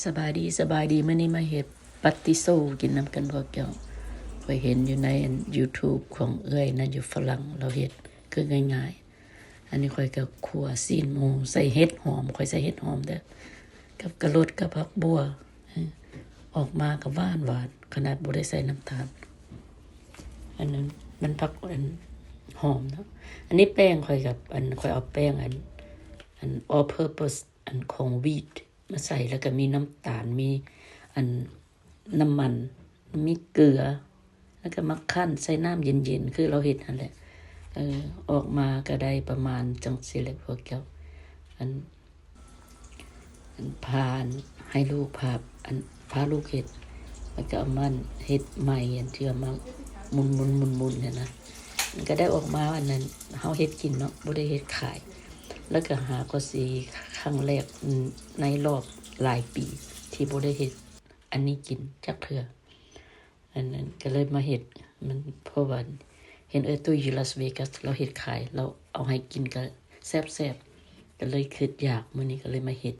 ສະບາຍດີ ສະບາຍດີ ມື້ນີ້ມາເຮັດປັດຕິໂຊກິນນຳກັນພວກເຈົ້າ. ຂ້ອຍເຫັນຢູ່ໃນອັນ YouTube ຂອງເອື້ອຍນະ ຢູ່ຝຣັ່ງ ລາວເຮັດຄືງ່າຍໆ. ອັນນີ້ຂ້ອຍກໍຂົ້ວຊີ້ນໝູໃສ່ເຫັດຫອມ, ຂ້ອຍໃສ່ເຫັດຫອມເດີ້ ກັບກະໂຫຼດ ກັບຜັກບົ່ວ. ເອີ ອອກມາກໍຫວານໆ ຂະໜາດບໍ່ໄດ້ໃສ່ນ້ຳຕານ. ອັນນັ້ນມັນຜັກອັນຫອມເນາະ. ອັນນີ້ແປ້ງຂ້ອຍກັບ ອັນ ຂ້ອຍເອົາແປ້ງອັນ ອັນ all purpose ອັນຂອງ wheat ມາໃສ່ ແລ້ວກໍມີນ້ຳຕານ ມີອັນນ້ຳມັນ ມີເກືອ ແລ້ວກໍມາຄັ້ນໃສ່ນ້ຳເຢັນໆ ຄືລາວເຮັດຫັ້ນແຫຼະ. ເອີ ອອກມາກໍໄດ້ປະມານຈັ່ງຊີ້ແຫຼະພວກເຈົ້າ. ອັນ ອັນ ພາ ໃຫ້ລູກ ພາ ອັນ ພາລູກເຮັດ ແລ້ວກໍເອົາມາເຮັດໃໝ່ ອັນທີ່ວ່າມາໝຸນໆໆໆ ຫັ້ນນະ. ມັນກໍໄດ້ອອກມາອັນນັ້ນ ເຮົາເຮັດກິນເນາະ ບໍ່ໄດ້ເຮັດຂາຍ. ແລ້ວກໍຫາກໍຊິຄັ້ງແລກ ອາ ໃນລອບຫຼາຍປີທີ່ບໍ່ໄດ້ເຮັດອັນນີ້ກິນຈັກເທື່ອ. ອັນນັ້ນກໍເລີຍມາເຮັດ ມັນ ເພາະວ່າເຫັນເອື້ອຍຕຸ້ຍຢູ່ລາສເວກັສ ລາວເຮັດຂາຍ ລາວເອົາໃຫ້ກິນກໍແຊບໆ ກໍເລີຍຄິດຢາກ ມື້ນີ້ກໍເລີຍມາເຮັດ.